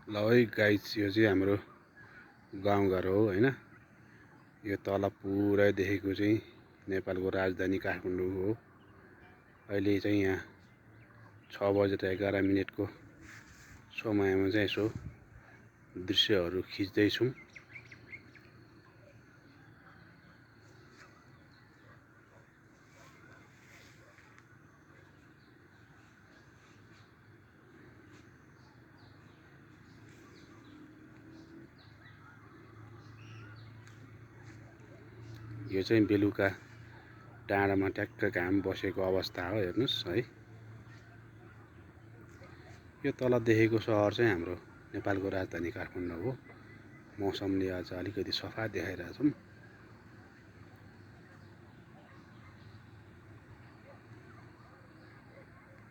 ल है गाइस, यो चाहिँ हाम्रो गाउँघर हो हैन। यो तल पुरै देखेको चाहिँ नेपालको राजधानी काठमाडौँ हो। अहिले चाहिँ यहाँ 6:11 को समयमा चाहिँ यसो दृश्यहरू खिच्दैछौँ। यो चाहिँ बेलुका डाँडामा ट्याक्क घाम बसेको अवस्था हो, हेर्नुस् है। यो तल देखेको सहर चाहिँ हाम्रो नेपालको राजधानी काठमाडौँ हो। मौसमले आज अलिकति सफा देखाइरहेछौँ।